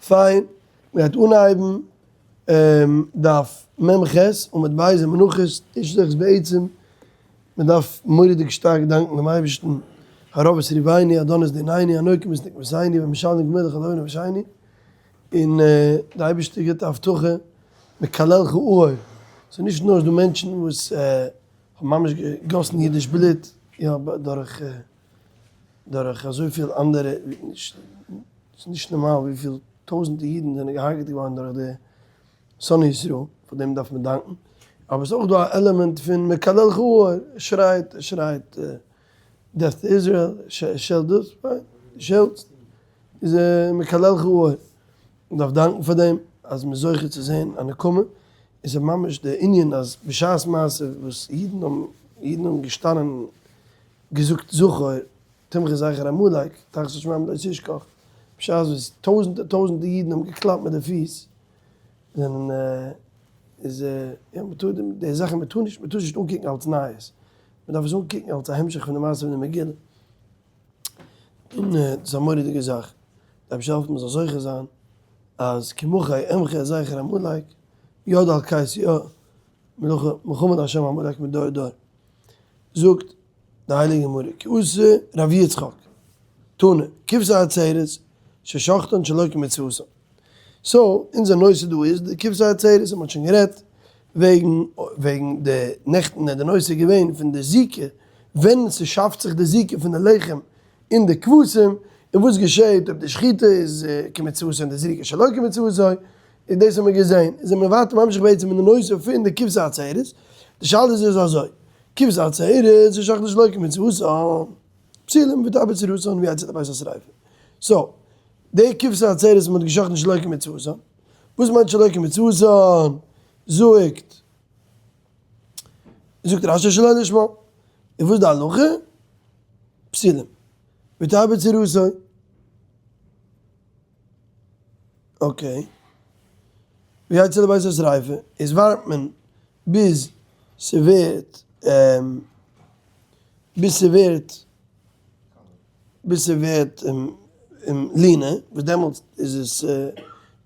פיין, מען גייט אנהייבן דף מ ח עמוד ב' אין מנחות, נישט זיך בעצם, מען דארף מורא'דיג שטארק דאנקן דעם אייבערשטן, הרב את ריבנו אדון את דיננו הנוקם את נקמתינו ומשלם גמולך על עון נפשינו, און די אייבערשטער גיבט א הבטחה מקללך ארור, ס'איז נישט נאר דא מענטשן וואס האבן ממש געגאסן אידיש בלוט, יא דורך דורך אזויפיל אנדערע, ס'איז נישט נארמאל וויפיל טויזענטער אידן זענען געהארגעט געווארן דורך די שונאי ישראל, פאר דעם דארף מען דאנקן, אבער ס'איז אויך דא א עלעמענט פון מקללך ארור, ער שרייט, ער שרייט death to Israel, ער שעלט דאס, פיין, דו שעלטסט, איז מקללך ארור, מען דארף דאנקן פאר דעם אז מען איז זוכה צו זען א נקמה, עס איז ממש די ענין אז בשעת מעשה וואס אידן האבן אידן האבן געשטאנען געזאגט זכור תמחה זכר עמלק תחת השמים לא תשכח, בשעת וואס טויזענטער טויזענטער אידן האבן געקלאפט מיט די פיס זענען איז יא מען טאר די זאכן מען טאר נישט מען טאר עס נישט אנקוקן אלס נייעס, מען דארף עס אנקוקן אלס א המשך פון די מעשה פון די מגילה, און דאס איז א מורא'דיגע זאך, די אייבערשטער העלפן מען זאל זוכה זיין אז כי מחה אמחה את זכר עמלק, יד על כס י, מלחמה לה' עמלק מדור דור. זאגט די הייליגע גמרא, כי אתא רב יצחק, תנא, כבשי עצרת ששחטן שלא כמצוותן. so, אונזער נושא דא איז די כבשי עצרת, און מ'האט שוין גערעדט וועגן וועגן די נעכטן איז די נושא געווען פון די זיקה, ווען ס'שאפט זיך די זיקה פון די לחם אין די כבשים, און וואס געשעהט אויב די שחיטה איז כמצוותו און די זריקה שלא כמצוותו, און דאס האבן מיר געזעהן, און זעמיר ווייטער ממשיך בעצם אין די נושא פון די כבשי עצרת, די שאלה איז איז אזוי, כבשי עצרת איז שחטן שלא כמצוותו, פסולים ותעבור צורתן ויצא לבית השריפה. so, די כבשי עצרת מען האט געשחטן שלא כמצוותו, וואס מיינט שלא כמצוותו? זאגט זאגט רשי שלא לשמה, און וואס איז די הלכה? פסולים. ותעבור צורתו. okay. ויצא לבית השריפה, איז ווארט מען ביז ס'ווערט ביז ס'ווערט ביז ס'ווערט לינה, וואס דעמאלטס איז עס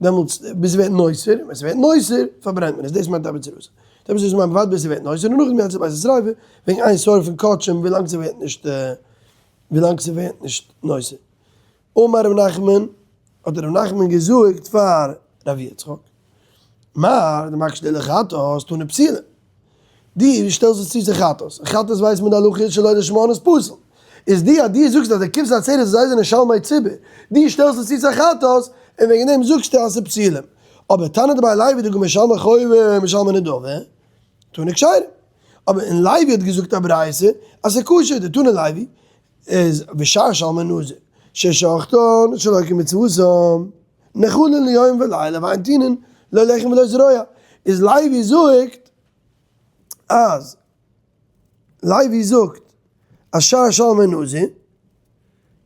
דעמאלטס ביז ס'ווערט נותר, ווען ס'ווערט נותר פארברענט מען עס, דאס מיינט תעבור צורתו. תעבור צורתו מיינט מ'ווארט ביז ס'ווערט נותר און נאכדעם יצא לבית השריפה, וועגן אין שורפין קדשים ווילאנג ס'ווערט נישט ווילאנג ס'ווערט נישט נותר. אמר ר' נחמן, האט ר' נחמן געזאגט פאר ר' יצחק, מר דמקש דילך חטאת תנא פסילה, דו שטעלסט עס צו צו חטאת, און חטאת ווייסט מען די הלכה איז שלא לשמה איז פסול, איז דו אז דו זאגסט אז די כבשי עצרת זיי זענען שלמי ציבור, דו שטעלסט עס צו צו חטאת, און וועגן דעם זאגסטו אז ס'איז פסולים. אבער תנא דבי לוי דגמר שלמי חובה משלמי נדבה, תנא כשרה. אבער אין לוי האט געזאגט א ברייתא אז ס'איז כשר, די תנא לוי איז ושאר שלמי נזיר ששחטן שלא כמצותם נאכלין ליום ולילה ואין טעונין לא לחם ולא זרוע, איז לוי זאגט אז לוי זאגט אז שאר שלמי נזיר, און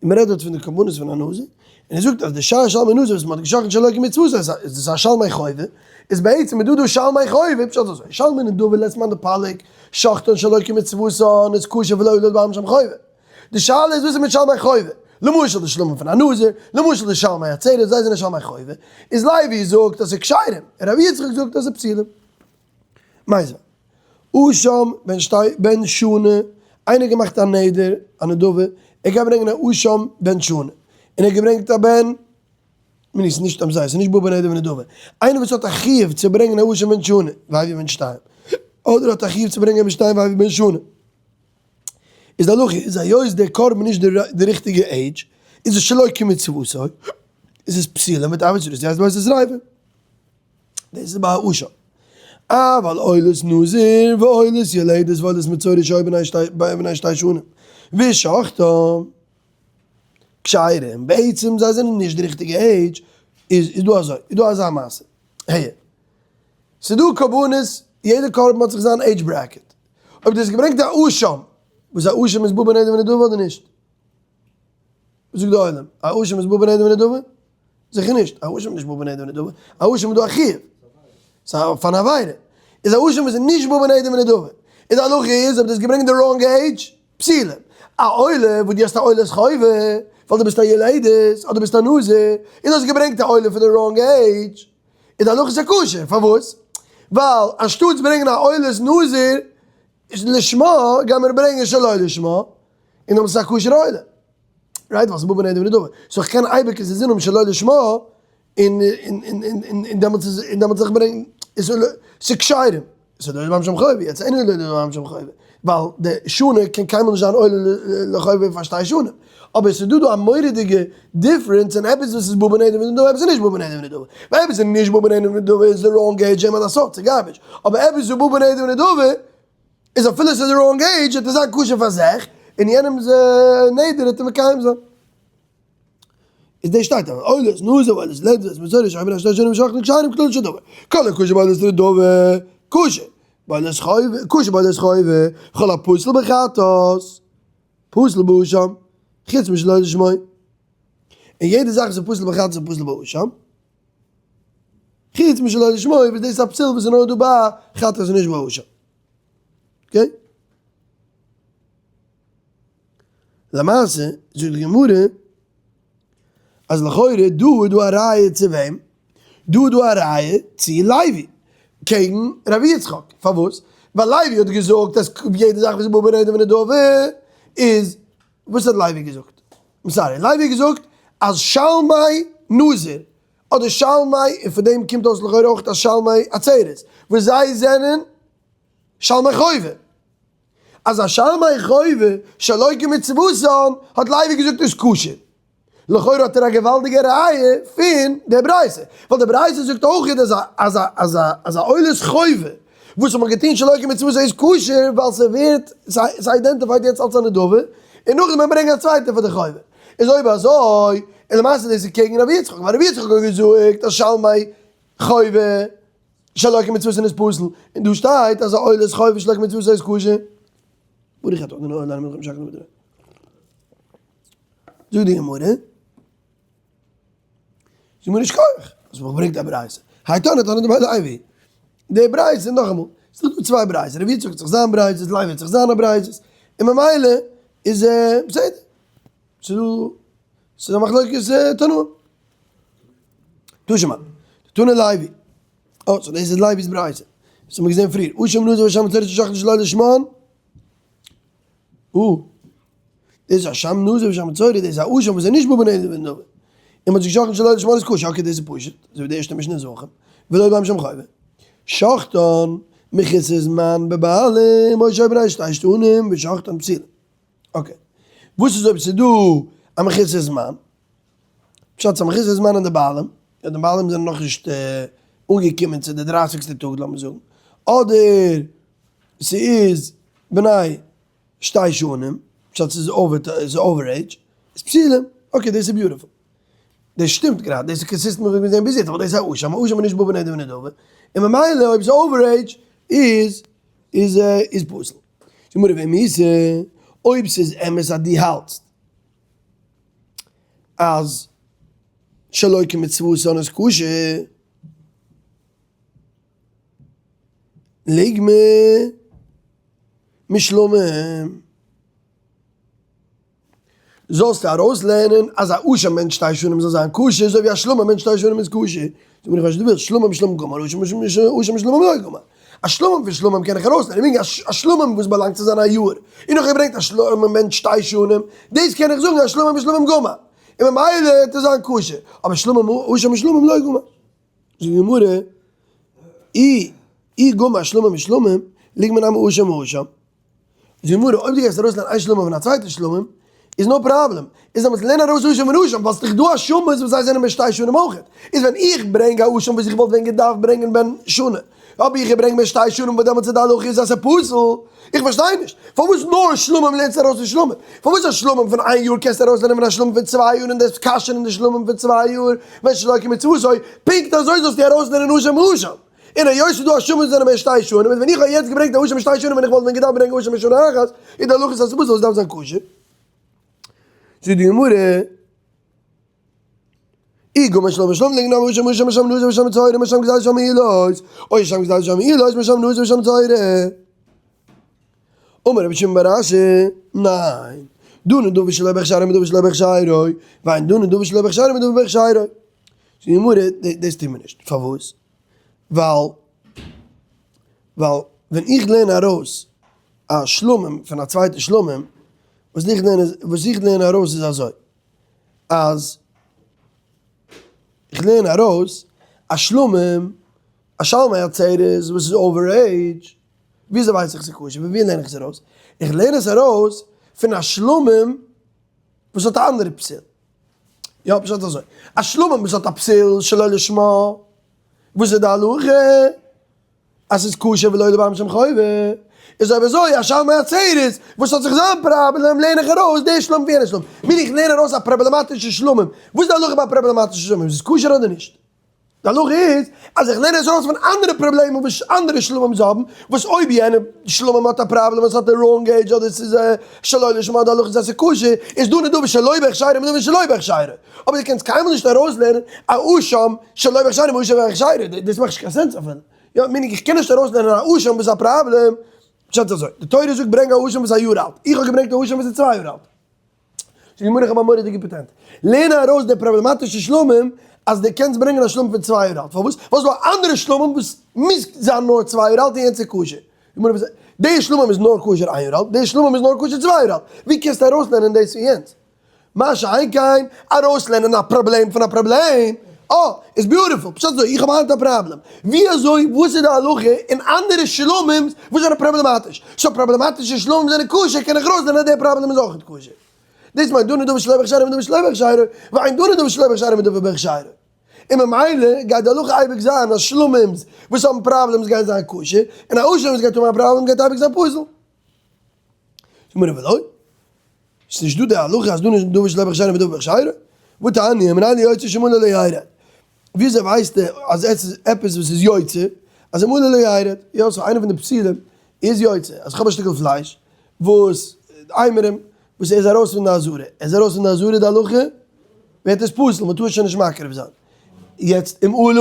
מ'רעדט דארט פון די קרבנות פון א נזיר, און ער זאגט אז די שאר שלמי נזיר וואס מ'האט געשחט'ן שלא כמצוותו איז דאס א שלמי חובה, איז בעצם איז דא דא שלמי חובה, פשט אזוי, שלמי נדבה לית מאן דפליג, שחטן שלא כמצוותן איז כשר ולא עולה בעלמא שם חובה. די שאלה איז וואס איז מיט שלמי חובה? למשל די שלמים פון א נזיר, למשל די שלמי עצרת, זיי זענען שלמי חובה, איז לוי זאגט אז ס'איז כשרים, און רבי יצחק זאגט אז ס'איז פסולים. מיתיבי. אשם בן שתי בן שנה, איינער האט געמאכט א נדר, א נדבה, ער גייט ברענגען א אשם בן שנה, און ער האט געברענגט א בן, מיר איז נישט אזוי, ס'איז נישט בא בנדר ונדבה, איינער וואס האט א חיוב צו ברענגען א אשם בן שנה, והביא בן שתיים, אדער האט א חיוב צו ברענגען בן שתיים והביא בן שנה, איז די הלכה איז היות דער קרבן נישט די ריכטיגע עידזש, איז עס שלא כמצוותו, איז עס פסולה מיט אבות רז י בית השריפה. דאס איז ביי אשם. אבל עולת נזיר ועולת יולדת ועולת מצורע שהיו בני שתי שנים ושחטם כשרים, בעצם זיי זענען נישט די ריכטיגע עידזש, איז איז דא אזוי, איז דא אזא מעשה, הער, ס'איז דא קרבנות, יעדע קרבן האט זיך זיין age bracket, אויב דו האסט געברענגט א אשם, וואס א אשם איז בא בנדר ונדבה אדער נישט? וואס זאגט די עולם? א אשם איז בא בנדר ונדבה? זיכער נישט, א אשם איז נישט בא בנדר ונדבה, א אשם איז דא א חיוב, ס'איז א פאר אן עבירה, איז א אשם וואס איז נישט בא בנדר ונדבה, איז די הלכה איז אויב דו האסט געברענגט די wrong age, פסולים, א עולה וואס דו האסט א עולת חובה, ווייל דו ביסט א יולדת אדער ביסט א נזיר און דו האסט געברענגט א עולה פון די wrong age איז די הלכה ס'איז כשר, פארוואס? ווייל אנשטאטס ברענגען א עולת נזיר לשמה גיימיר ברענגען שלא לשמה און דעמאלטס איז עס א כשר'ע עולה. right? ווייל ס'איז בא בנדר ונדבה. so איך קען אייביג עס אינזין האבן שלא לשמה און און דעמאלטס איז און דעמאלטס זיך ברענגן איז ס'איז כשרים. ס'איז לא ממש חובה, יעצט אינו לא ממש חובה. ווייל די שנה קען קיינמאל נישט זיין עולה לחובה פאר שתי שנים. אבער ס'איז דא דא א מורא'דיגע difference אין עפעס וואס איז בא בנדר ונדבה עפעס איז נישט בא בנדר ונדבה. ווייל עפעס איז נישט בא בנדר ונדבה איז די wrong age אין מה לעשות, ס'איז garbage. אבער עפעס איז בא בנדר ונדבה איז אפילו ס'איז די wrong age וועט עס זיין כשר פאר זיך, און יענעמ'ס נדר וועט ער מקיים זיין. איז דאס שטייט אז עולת נזיר ועולת יולדת מצורע שהיו בני שתי שנים ושחטן כשרים כללו של דבר. כל הכשר בעולת נדבה כשר בעולת חובה כשר בעולת חובה וכל הפסול בחטאת פסול באשם חוץ משלא לשמו. און יעדע זאך וואס איז פסול בחטאת איז פסול באשם. חוץ משלא לשמו וואס דאס איז א פסול וואס איז נאר דא ביי חטאת און נישט ביי אשם. okay? למעשה זאגט די גמרא אז לכאורה דא איז דא א ראיה צו וועם? דא איז דא א ראיה צו לוי קעגן רבי יצחק, פארוואס? ווייל לוי האט געזאגט אז יעדע זאך וואס איז בא בנדר ונדבה איז, וואס האט לוי געזאגט? I'm sorry, לוי האט געזאגט אז שלמי נזיר אדער שלמי, און פון דעם קומט אויס לכאורה אויך אז שלמי עצרת, וואס זיי זענען שלמי חובה. אז א שלמי חובה שלא כמצוותן האט לוי געזאגט איז כשר. לכאורה האט ער א געוואלדיגע ראיה פון די ברייתא, ווייל די ברייתא זאגט אויך אז אז אז אז א עולת חובה וואס האט מען געטון שלא כמצוותו איז כשר ווייל ס'ווערט ס'איז identified יעצט אלס א נדבה, און נאכדעם מען ברענגט א צווייטע פאר די חובה. איז אויב אזוי איז למעשה דאס איז קעגן רבי יצחק, ווייל רבי יצחק האט געזאגט אז שלמי חובה שלא כמצוותן איז פסול, און דא שטייט אז א עולת חובה שלא כמצוותו איז כשר. ברוך אתה אדוני עולם מלך המשחק למדר'. זאגט די גמרא, זאגט מיר נישט כח, אז מען ברענגט א ברייתא, האי תנא תנא דבי לוי, די ברייתא נאכאמאל, ס'איז דא צוויי ברייתות, רבי יצחק האט זיך זיין ברייתות, לוי האט זיך זיינע ברייתות, און ממילא איז בסדר, ס'איז דא, ס'איז א מחלוקת תנאים. תא שמע, תנא לוי, אה, so דאס איז לוי'ס ברייתא, דאס האבן מיר געזען פריער, אשם נזיר ואשם מצורע ששחטן שלא לשמן, אה, דאס איז אשם נזיר ואשם מצורע, דאס איז א אשם וואס איז נישט בא בנדר ונדבה, און מ'האט זיך געשחטן שלא לשמן איז כשר, okay דאס איז פשוט, אזוי ווי די ערשטע משנה זאכן, ולא ביים שם חובה. שחטן מחוסר זמן בבעלים או שהיו בני שתי שנים ושחטן פסולים. okay, וואס איז אויב ס'איז דא א מחוסר זמן? פשט ס'איז א מחוסר זמן אין די בעלים, יא די בעלים זענען נאכנישט אנגעקומען צו די דרייסיגסטע טאג לאמיר זאגן, אדער ס'איז בני שתי שנים, פשט ס'איז over age, איז פסולים, okay דאס איז beautiful. דאס שטימט גראדע, דאס איז consistent מיט וואס מיר זעען ביז יעצט, אבער דאס איז א אשם, א אשם איז נישט בא בנדר ונדבה, און ממילא אויב ס'איז over age איז איז איז פסול. זאג מיר ואם איתא, אויב ס'איז אמת אז דו האלטסט אז שלא כמצוותן איז כשר, ליגמר משלמים. זאלסטו ארויסלערנען אז א אשם בן שתי שנים זאל זיין כשר אזוי ווי א שלמים בן שתי שנים איז כשר. זאג מיר איך ווייס נישט דו ווילסט שלמים משלמים גמר אשם אשם משלמים לא גמר. א שלמים פון שלמים קען איך ארויסלערנען וועגן א שלמים וואס באלאנגט צו זיין א יאר און נאך געברענגט א שלמים בן שתי שנים דאס קען איך זאגן א שלמים משלמים גמר און ממילא וועט עס זיין כשר אבער שלמים אשם משלמים לא גמר. זאגט די גמרא אי אי גמר שלמים משלמים ליגמר נמי אשם מאשם. זאגט די גמרא, אויב דו גייסט ארויסלערנען איין שלמים פון א צווייטע שלמים, איז no problem, איז דעמאלטס לערן ארויס אשם פון אשם, ווייל ס'איז דאך דא אשמות וואס זיי זענען בן שתי שנים אויך, איז ווען איך ברענג א אשם וואס איך וואלט ווען געדארפט ברענגען בן שנה, האב איך געברענגט בן שתי שנים וואס דעמאלטס איז די הלכה איז אז ס'איז פסול, איך פארשטיי נישט, פארוואס נאר שלמים לערנסטו ארויס פון שלמים? פארוואס א שלמים פון איין יאר קענסטו ארויסלערנען פון א שלמים פון צוויי יאר און דאס כשר'ן די שלמים פון צוויי יאר ווען שלא כמצוותו, פונקט אזוי זאלסטו ארויסלערנען אשם מאשם. און היות ס'איז דא אשמים וואס זענען בן שתי שנים, איז ווען איך האב יעצט געברענגט א אשם בן שתי שנים ווען איך וואלט ווען געדארפט ברענגען אשם בן שנה אחת, איז די הלכה אז ס'איז פסול, עס דארף זיין כשר. זאגט די גמרא, אי גמר שלמים משלמים ליגמר אשם מאשם אשם נזיר אשם מצורע אשם גזל אשם מעילות, או אשם גזל אשם מעילות אשם נזיר אשם מצורע. אמר רבי שמעון בר אשי, ניין. דנין דבר שלא בהכשרו מדבר שלא בהכשרו, ואין דנין דבר שלא בהכשרו מדבר בהכשרו. זאגט די גמרא, דאס טוט מען נישט. פארוואס? ווייל ווייל ווען איך לערן ארויס א שלמים פון א צווייטע שלמים, וואס איך לערן וואס איך לערן ארויס איז אזוי, אז איך לערן ארויס א שלמים, א שלמי עצרת וואס איז over age, וויאזוי ווייס איך ס'איז כשר? פון ווי לערן איך עס ארויס? איך לערן עס ארויס פון א שלמים וואס האט א אנדערע פסול. יא, פשט אזוי, א שלמים וואס האט א פסול שלא לשמה, וואס איז די הלכה? אז ס'איז כשר ולא לבעלים שם חובה, איז אויב אזוי א שלמי עצרת וואס האט זיך זיין פראבלעם לערן איך ארויס די שלמים פון יענע שלמים, מיר איך לערן ארויס א פראבלעמאטישע שלמים, וואס איז די הלכה ביי פראבלעמאטישע שלמים, איז עס כשר אדער נישט? די הלכה איז אז איך לערן עס ארויס פון אנדערע פראבלעמען וואס אנדערע שלמים'ס האבן, וואס אויב יענע שלמים האט א פראבלעם וואס האט די wrong age אדער ס'איז שלא לשמה די הלכה איז אז ס'איז כשר, איז דא נדבה שלא בהכשרה ונדבה שלא בהכשרה. אבער דו קענסט קיינמאל נישט ארויסלערנען א אשם שלא בהכשרה מאשם בהכשרה, דאס מאכט נישט קיין sense אפילו. יא, meaning איך קען נישט ארויסלערנען א אשם וואס איז א פראבלעם, פשט איז אזוי, די תורה זאגט ברענג א אשם וואס איז א יאר אלט, איך האב געברענגט א אשם וואס איז צוויי יאר אלט. זאגט די גמרא איך האב א מורא'דיגע פאטענט, לערן ארויס די פראבלעמאטישע שלמים אז דו קענסט ברענגען א שלמים פון צוויי יאר אלט, פארוואס? ווייל ס'איז דא אנדערע שלמים וואס מוז זיין נאר צוויי יאר אלט און יענץ איז כשר. די שלמים איז נאר כשר איין יאר אלט, די שלמים איז נאר כשר צוויי יאר אלט, ווי קענסטו ארויסלערנען דאס פון יענץ? מה שאין כן, ארויסלערנען א פראבלעם פון א פראבלעם, אה, איז beautiful, פשט אזוי, איך האב היינט א פראבלעם, ווי אזוי, וואס איז די הלכה אין אנדערע שלמים'ס וואס זענען פראבלעמאטיש, so פראבלעמאטישע שלמים זענען כשר, קען איך ארויסלערנען אז דער פראבלעם איז אויך כשר. דאס מיינט דנין דבר שלא בהכשרו מדבר שלא בהכשרו, ואין דנין דבר שלא בהכשרו מדבר בהכשרו. און ממילא גייט די הלכה אייביג זיין אז שלמים'ס וואס האבן problems גייען זיין כשר, און א אשם וואס גייט האבן א פראבלעם גייט אייביג זיין פסול. זאגט מיר רבי לוי, ס'איז נישט דא די הלכה אז דנין דבר שלא בהכשרו מדבר בהכשרו? והתניא, מנין ליוצא שעמלו לא ירד? וויאזוי ווייסטו אז עס איז עפעס וואס איז יוצא אז עמלו לא ירד? יא, so איינע פון די פסולים איז יוצא, אז כ'האב א שטיקל פלייש וואס אימורים וואס ער איז ארויס פון די עזרה, ער איז ארויס פון די עזרה די הלכה ווערט עס פסול, מ'טאר עס שוין נישט מקריב זיין. יעצט אם עלה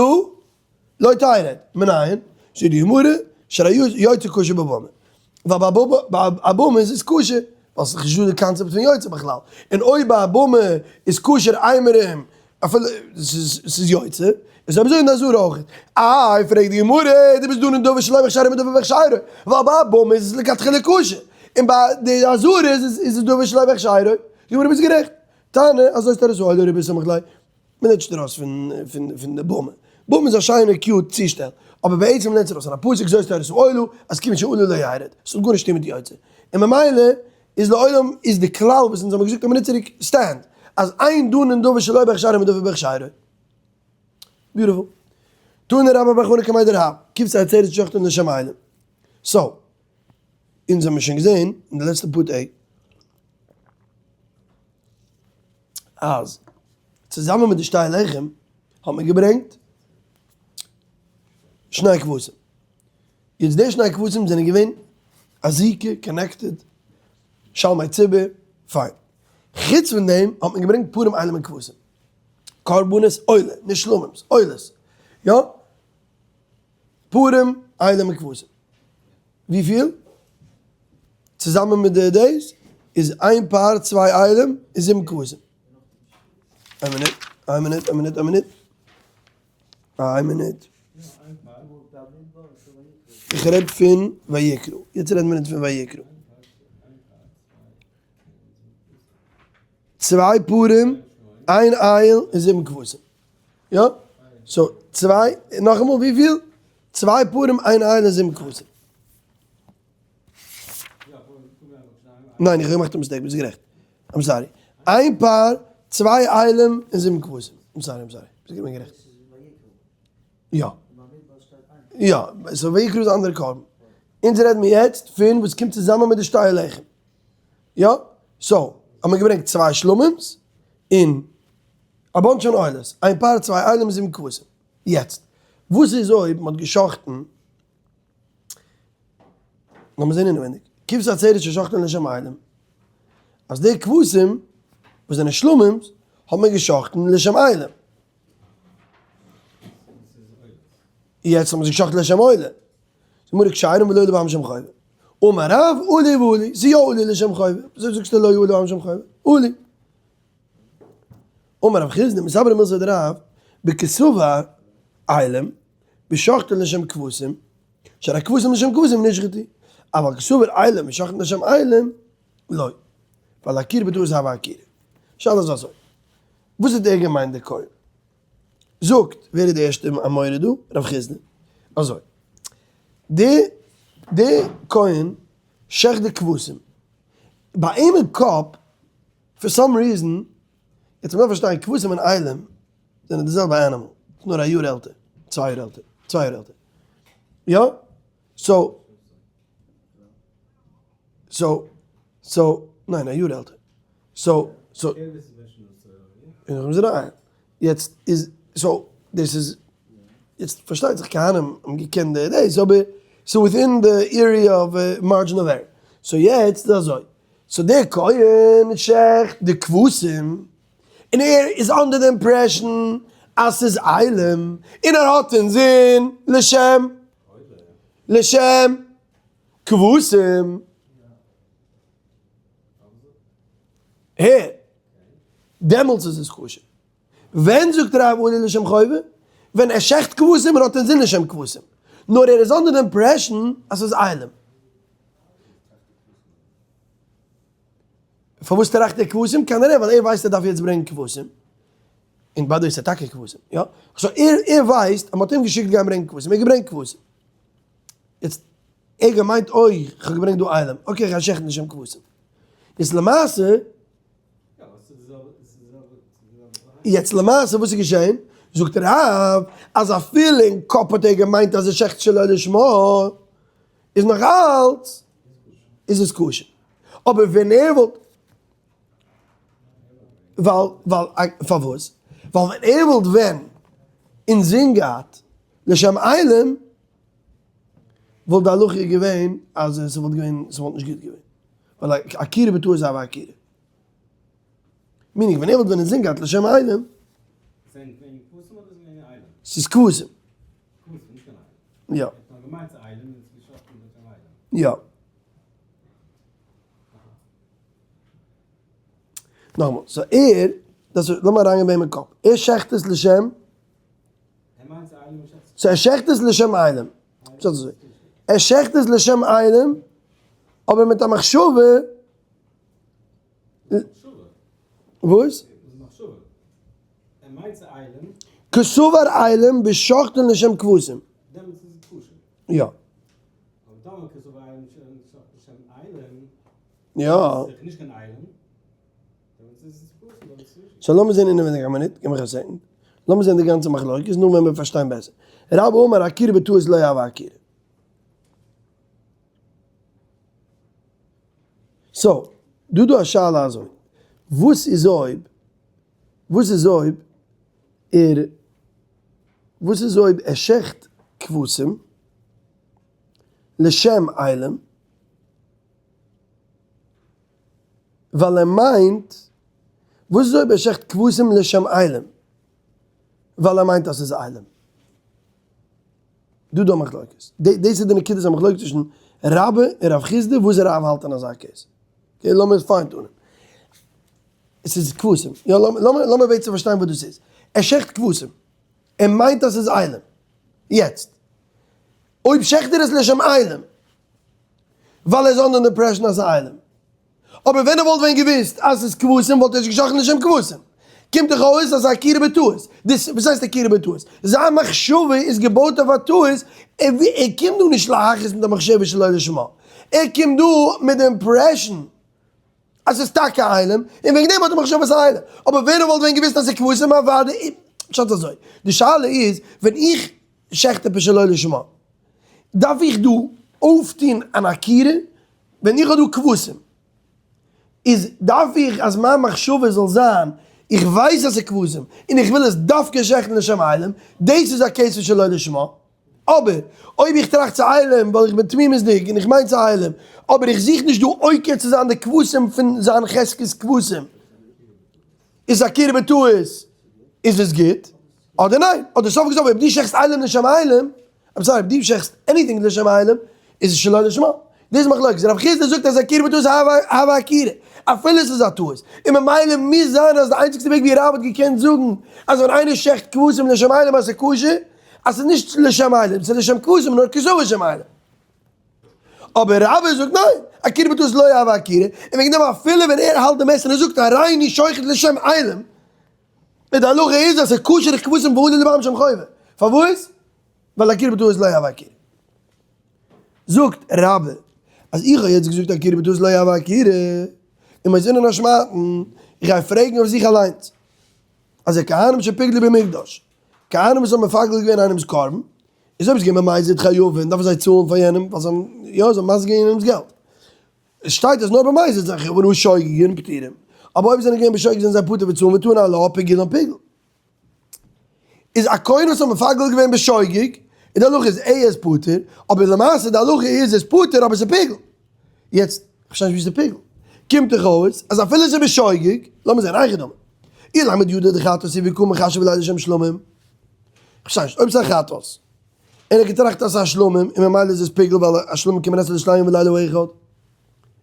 לא תרד, מנין? זאגט די גמרא, שהרי יוצא כשר בבמה, ווייל ביי א במה איז עס כשר, ווייל ס'איז נישט דא די קאנצעפט פון יוצא בכלל, און אויב ביי א במה איז כשר אימורים אפילו ס'איז יוצא, איז אויב אזוי אין די עזרה אויך. איי פרעגט די גמרא, דו ביסט דנין דבר שלא בהכשרו מדבר בהכשרו, ווייל ביי א במה איז עס לכתחילה כשר, און ביי די עזרה איז עס דבר שלא בהכשרו, זאגט די גמרא ביסט גערעכט, תנא, אזוי איז תורת העולה רבי סמך ליה, מען לערנט נישט ארויס פון די במה, במה איז א שיינע cute צושטעל, אבער בעצם לערנט זיך ארויס פון א פסוק זאת תורת העולה אז כיוון שעלה לא ירד, עס האט גארנישט צו טון מיט יוצא, און ממילא איז לעולם איז די כלל וואס אונז האבן געזאגט א מינוט צוריק stand, אז אין דנין דבר שלא בהכשרו מדבר בהכשרו. Beautiful. תנא רבה בר חנא קמיה דרב, כבשי עצרת שוחטין לשם אילים. So, אונז האבן שוין געזען אין די לעצטע פאר טעג, אז צוזאמען מיט די שתי לחם האט מען געברענגט שני כבשים. יעצט די שני כבשים זענען געווען אזיקה connected, שלמי ציבור, פיין. חוץ פון דעם האט מען געברענגט פרים אילים און כבשים. קרבנות עולה, נישט שלמים'ס, עולות. יא? פרים אילים און כבשים. וויפיל? צוזאמען מיט די דאס איז איין פר צוויי אילים און זיבן כבשים. איין מינוט, איין מינוט, איין מינוט, איין מינוט. איין מינוט. איך רעד פון ויקרא. יעצט רעדן מיר פון ויקרא. צוויי פרים, איין איל און זיבן כבשים. יא? So, צוויי, נאכאמאל וויפיל? צוויי פרים, איין איל און זיבן כבשים. ניין, איך האב געמאכט א mistake, ביסט גערעכט. I'm sorry. איין פר, צוויי אילים און זיבן כבשים. I'm sorry, I'm sorry. ביסט געווען גערעכט. יא. יא, so ויקרא איז א אנדערע קרבן. אונז רעדן מיר יעצט פון וואס קומט צוזאמען מיט די שתי הלחם. יא? So, האט מען געברענגט צוויי שלמים'ס און א bunch פון עולות. איין פר, צוויי אילים און זיבן כבשים. יעצט, וואס איז אויב מ'האט גע'שחט'ן, לאמיר זען אינעווייניג, כבשי עצרת ששחטן לשם אילים, אז די כבשים וואס זענען שלמים'ס האט מען גע'שחט'ן לשם אילים. יעצט האט מען זיי גע'שחט'ן לשם עולה. זאגט די גמרא כשרים ולא לבעלים שם חובה. אמר רב, עלי ועלי, ס'איז יא עלי לשם חובה, וויאזוי זאגסטו לא עלה לשם חובה? עלי. אמר רב חסדא, מסתברא מילתא דרב, בקסבר אילים, ושחטן לשם כבשים, שהרי כבשים לשם כבשים נשחטו, אבל קסבר אילים ושחטן לשם אילים, לא. ווייל עקירה בטעות הוה עקירה. שאלה איז אזוי, וואס האט ער געמיינט די כהן? זאגט, ווער איז די ערשטע אמורא דא? רב חסדא. אזוי, די די כהן שעכט די כבשים, ביי אים אין קאפ, for some reason, יעצט מ'דארף פארשטיין, כבשים און אילים זענען די זעלבע animal, נאר א יאר עלטער, צוויי יאר עלטער, צוויי יאר עלטער. יא? so, so, so, ניין א יאר עלטער. so, so, יעצט איז, so, דאס איז, יעצט פארשטייט זיך כהנים האבן געקענט די דאס, אבער ס'איז within די area of margin of error. so יעצט איז אזוי, so דער כהן שעכט די כבשים, און ער איז under די impression אז ס'איז אילים, און ער האט אינזין לשם, לשם כבשים. הער, דעמאלטס איז עס כשר. ווען זאגט רב עלי לשם חובה? ווען ער שעכט כבשים און האט אינזין לשם כבשים. נאר ער איז under די impression אז ס'איז אילים. פארוואס טראכט ער כבשים? כנראה ווייל ער ווייסט ער דארף יעצט ברענגען כבשים. און by the way ס'איז טאקע כבשים, יא. so ער ער ווייסט אז מ'האט אים געשיקט גיין ברענגען כבשים, ער האט געברענגט כבשים. יעצט ער געמיינט אוי כ'האב געברענגט דא אילים, okay כ'גיי שעכטן לשם כבשים. איז למעשה. יעצט למעשה וואס איז געשען? זאגט רב אז אפילו אין קאפ האט ער געמיינט אז ער שעכט שלא לשמה, איז נאך אלץ איז עס כשר. אבער ווען ער וואלט, ווייל ווייל פארוואס? ווייל ווען ער וואלט ווען אינזין געהאט לשם אילים, וואלט די הלכה געווען אז עס וואלט געווען, עס וואלט נישט גוט געווען. ווייל עקירה בטעות איז א עקירה. meaning ווען ער וואלט ווען אינזין געהאט לשם אילים. ס'איז כבשים. יא. יא. נאכאמאל, so ער, דאס איז, לאמיר אריינגיין ביי אים אין קאפ. ער שעכט עס לשם. so ער שעכט עס לשם אילים. ער שעכט עס לשם אילים, אבער מיט א מחשבה. וואס? קסבר אילים ושחטן לשם כבשים. יא. יא. so לאמיר זען אינעווייניג א מינוט, גיב מיך א second. לאמיר זען די גאנצע מחלוקת, נאכדעם וועלן מיר פארשטיין בעסער. רבה אמר עקירה בטעות לא הוה עקירה. so, דא דא א שאלה אזוי, וואס איז אויב, וואס איז אויב ער, וואס איז אויב ער שעכט כבשים לשם אילים, ווייל ער מיינט, וואס איז אויב ער שעכט כבשים לשם אילים, ווייל ער מיינט אז ס'איז אילים? דא דא מחלוקת. דאס איז די נקודת המחלוקת צווישן רבה און רב חסדא, וואס רב האלט אין אזא case. okay, לאמיר עס fine tune ען. עס איז כבשים. יא, לאמיר לאמיר בעצם פארשטיין וואס דאס איז. ער שעכט כבשים. ער מיינט אז ס'איז אילים. יעצט, אויב שעכט ער עס לשם אילים, ווייל ער איז under impression אז ס'איז אילים. אבער ווען ער וואלט ווען געוואוסט אז ס'איז כבשים וואלט ער נישט געשאכטן לשם כבשים. קומט דאך אויס אז ס'איז עקירה בטעות. דאס וואס הייסט עקירה בטעות? זיין מחשבה איז געבויט אויף א טעות, ער קומט דא נישט להכעיס מיט א מחשבה שלא לשמה. ער קומט דא מיט די impression אז ס'איז טאקע אילים, און וועגן דעם האט ער מחשבת אילים. אבער ווען ער וואלט ווען געוואוסט אז ס'איז כבשים אוודאי. פשט אזוי, די שאלה איז, ווען איך שעכט עפעס שלא לשמה, דארף איך דא אויפטון אן עקירה? ווען איך האב דא כבשים, איז דארף איך אז מיין מחשבה זאל זיין, איך ווייס אז ס'איז כבשים, און איך וויל עס דווקא שעכטן לשם אילים, דאס איז א case פון שלא לשמה. אבער אויב איך טראכט צו אילים ווייל איך בין תמימות'דיג און איך מיין צו אילים, אבער איך זוך נישט דא עוקר צו זיין די כבשים פון זיין חזקת כבשים, איז עקירה בטעות, איז עס גוט אדער ניין? אדער סוף כל סוף אויב דו שעכסט אילים לשם אילים, I'm sorry, אויב דו שעכסט anything לשם אילים, איז עס שלא לשמה. דאס איז מחלוקת, רב חיסדא זאגט אז עקירה בטעות הוה עקירה, אפילו עס איז א טעות, און ממילא מוז זיין אז די איינציגסטע וועג ווי רב האט געקענט זאגן אז ווען איינער שעכט כבשים לשם אילים אז ס'איז כשר, אז ס'איז נישט לשם אילים, ס'איז לשם כבשים נאר כזב לשם אילים. אבער רבה זאגט ניין, עקירה בטעות לא הוה עקירה, און וועגן דעם אפילו ווען ער האלט די מעסער און ער זאגט הריני שוחט לשם אילים, און די הלכה איז אז ס'איז כשר כבשים ועלו לבעלים שם חובה. פארוואס? ווייל עקירה בטעות לא הוה עקירה. זאגט רבה אז איך האב יעצט געזאגט עקירה בטעות לא הוה עקירה, און מוזינן אשמעתן, איך גיי פרעגן אויף זיך אליינס, אז די כהנים שפיגלו במקדש, כהנים וואס האבן מפגל געווען איינעמס קרבן, איז אויב עס איז געווען במזיד חייבין דארפן זיי צאלן פאר יענעם ווייל זיי האבן יא זיי האבן מזיק געווען יענעמס געלט. עס שטייט אז נאר במזיד זענען חייב און נאר שוגגין פטורים, אבער אויב זיי זענען געווען בשוגג זענען זיי פטור וצאלן ותנא עלה פיגולן פיגול. איז א כהן וואס האט מפגל געווען בשוגג, און די הלכה איז ער איז פטור, אבער למעשה די הלכה איז ער איז פטור אבער עס איז פיגול. יעצט, איך פארשטיי נישט ווי עס איז פיגול. קומט דאך אויס אז אפילו עס איז בשוגג, לאמיר זען, היכי דמי. אילימא דידע דחטאת הוא וקא מחשב ליה לשם שלמים. איך פארשטיי נישט, אויב עס איז א חטאת, און ער האט געטראכט אז עס איז א שלמים, און ממילא איז עס פיגול ווייל א שלמים קען מען עסן לשניים ולילה אחד.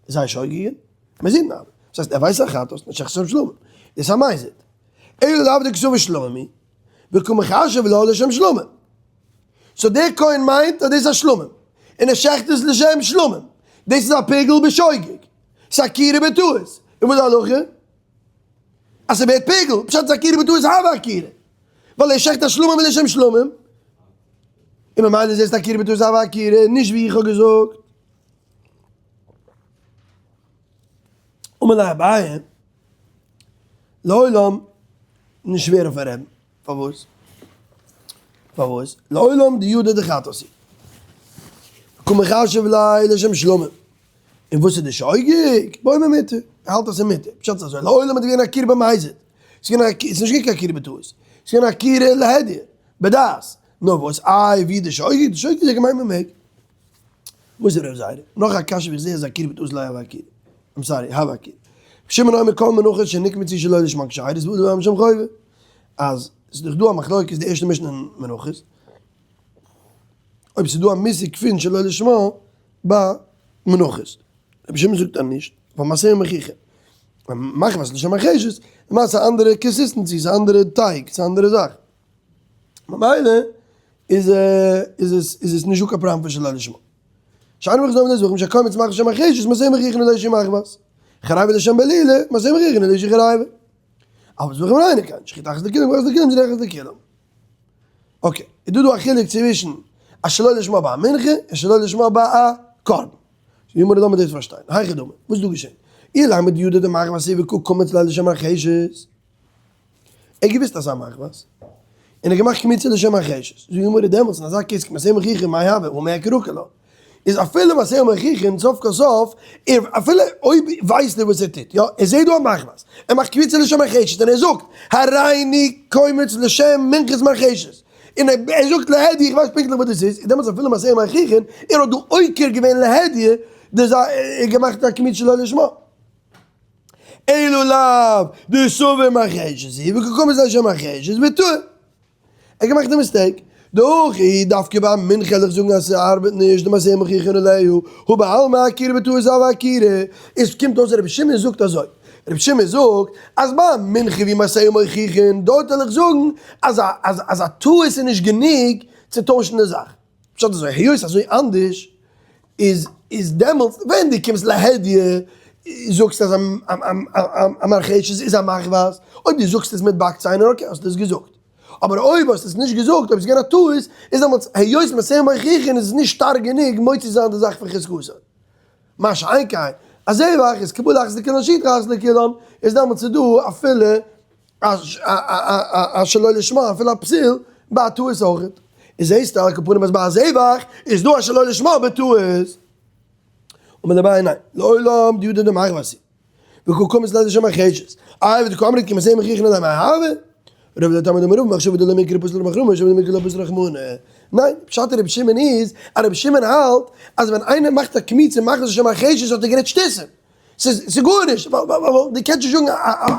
איז זיי שוגגין? מזיד נאר. דאס הייסט ער ווייסט א חטאת, נישט לשם שלמים. דאס איז א מזיד. אלא לאו דכתובה שלמים היא, וקא מחשב לה לשם שלמים. so דער כהן מיינט אז דאס איז א שלמים, און ער שעכט עס לשם שלמים. דאס איז א פיגול בשוגג. ס'איז עקירה בטעות. און וואס איז די הלכה? אז ס'ווערט פיגול. פשט איז עקירה בטעות הוה עקירה. ווייל ער שעכט א שלמים לשם שלמים. און ממילא איז עס עקירה בטעות הוה עקירה, נישט ווי איך האב געזאגט. אמר ליה אביי, לעולם נישט שווער אויפן רעבן, פארוואס? פארוואס? לעולם דידע דחטאת הוא קא מחשב ליה לשם שלמים, און וואס איז די שוגג? באומר מותר, ער האלט אז ס'איז מותר, פשט איז אזוי, לעולם איז געווען עקירה במזיד, ס'איז נישט געווען קיין עקירה בטעות, ס'איז געווען עקירה להדיא, בדעת, נאר וואס איי ווי די שוגג? די שוגג איז געמיינט מ'מעג. וואס איז ר' זיירא? נאך א קשיא ווי איך זעה אז עקירה בטעות לא הוה עקירה. I'm sorry, הוה עקירה. ר' שמעון אומר כל מנחות שנקמצו שלא לשמן כשרות ועלו לבעלים שם חובה. אז ס'איז דאך דא א מחלוקת די ערשטע משנה אין מנחות. אויב ס'איז דא א מושג פון שלא לשמה ביי מנחות. רבי שמעון זאגט אז נישט, ווייל מעשהו מוכיחין. מחמת לשם מרחשת, למעשה אנדערע consistency, ס'איז אנדערע טייג, ס'איז אנדערע זאך. ממילא איז איז עס איז עס נישט דא קיין פראבלעם פון שלא לשמה. שאין מוכרח לומר לזבחים שהקומץ מחמת לשם מרחשת מעשהו מוכיחין אלא שהיא מחמת חריבה לשם בלילה מעשהו מוכיחין אלא שהיא חריבה. אבל זבחים אינן כן, שחיטה אחת לכולם אחת לכולם זריעה אחת לכולם. okay, איז דא דא א חילוק צווישן א שלא לשמה ביי א מנחה און שלא לשמה ביי א קרבן. ווי מיר לאמיר דאס פארשטיין. היכי דמי, וואס איז דא געשען? אילימא דידע דמחבת הוא וקא קמיץ ליה לשם מרחשת. ער האט געוואוסט אז ס'איז א מחבת, און ער האט געמאכט קמיצה לשם מרחשת. זאגט די גמרא דעמאלטס אין אזא case כמעשהו מוכיחין מאי הוי הא מעיקרא קלא. איז אפילו מעשהו מוכיחין סוף כל סוף, ער אפילו אויב ווייסט ער וואס ער טוט, יא, ער זעט דא א מחבת, ער מאכט קמיצה לשם מרחשת און ער זאגט הריני קומץ לשם מנחת מרחשת, און ער זאגט להדיא איך ווייס פונקטליך וואס דאס איז, איז דעמאלטס אפילו מעשהו מוכיחין, ער האט דא עוקר געווען להדיא, דאס ער האט געמאכט א קמיצה שלא לשמה. אלא לאו דסבר מרחשת היא וקא קמיץ לשם מרחשת וטעה. ער האט געמאכט די mistake. דהכא דווקא ביי מנחה וועל איך זאגן אז ס'ארבעט נישט די מעשהו מוכיחין עליה הא בעלמא עקירה בטעות הוה עקירה. עס קומט אויס רבי שמעון זאגט אזוי. רבי שמעון זאגט אז ביי מנחה ווי מעשהו מוכיחין דארט וועל איך זאגן אז אז א טעות איז נישט גענוג צו טוישן די זאך. פשט אזוי היות אזוי אנדערש איז איז דעמאלטס ווען דו קומסט להדיא זאגסט אז א מרחשת איז א מחבת, אויב דו זאגסט עס מיט באק ציינער okay האסטו עס געזאגט, אבער אויב האסטו עס נישט געזאגט אויב עס איז געווען א טעות איז דעמאלטס היות מעשהו מוכיחין איז עס נישט שטארק גענוג מוציא זיין די זאך פון חזקתו. מה שאין כן א זבח איז קבלה אחת לכולן שחיטה אחת לכולן איז דעמאלטס איז דא אפילו א שלא לשמה אפילו א פסול ביי א טעות אויכעט. איז זעהסטו על כל פנים אז ביי א זבח איז דא א שלא לשמה בטעות. אמר אביי ניין, לעולם דידע דמחבת הוא וקא קמיץ ליה לשם מרחשת. איי ודקא אמרת כמעשהו מוכיחין עליה מאי הוי? רבא לטעמיה דאמר רבא מחשבה דלא מעיקרא פסל רחמנא מחשבה דמעיקרא לא פסל רחמנא. ניין, פשט אין רבי שמעון איז אז רבי שמעון האלט אז ווען איינער מאכט א קמיצה מחמת לשם מרחשת האט ער גערעדט שטותים. ס'איז ס'איז גארנישט, ווייל דו קענסט נישט זאגן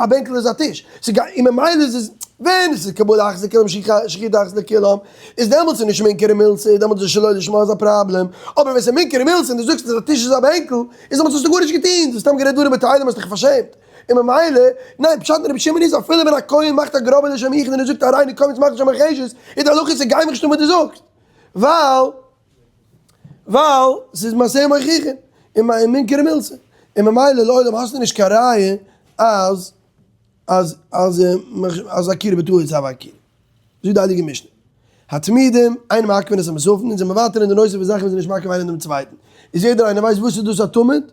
א בענקל איז א טיש, און ממילא איז עס, ווען עס איז קבלה אחת לכולם שחיטה אחת לכולם, איז דעמאלטס איז נישט מינכרא מילתא, דעמאלטס איז שלא לשמה איז א פראבלעם, אבער ווען ס'איז מינכרא מילתא און דו זאגסט אז א טיש איז א בענקל, איז דעמאלטס האסטו גארנישט געטון, דו האסט סתם גערעדט דברים בטלים האסט דיך פארשעמט, און ממילא, ניין, פשט אין רבי שמעון איז אפילו ווען א כהן מאכט א גראבע לשם יחוד און ער זאגט הריני קומץ מאכט לשם מרחשת, איז די הלכה ס'גייט מיך נישט אן וואס דו זאגסט, ווייל. ווייל ס'איז מעשה מוכיחין און מינכרא מילתא, און ממילא לעולם האסטו נישט קיין ראיה אז אז אז אז עקירה בטעות איז הוה עקירה. זאגט די הייליגע משנה, התמידים אין מעכבין את המוספין, אונז זעמיר ווייטער אין די נושא פון זאכן וואס איז נישט מעכב איינער דעם צווייטן, איז יעדער איינער ווייסט וואס איז דאס א תמיד?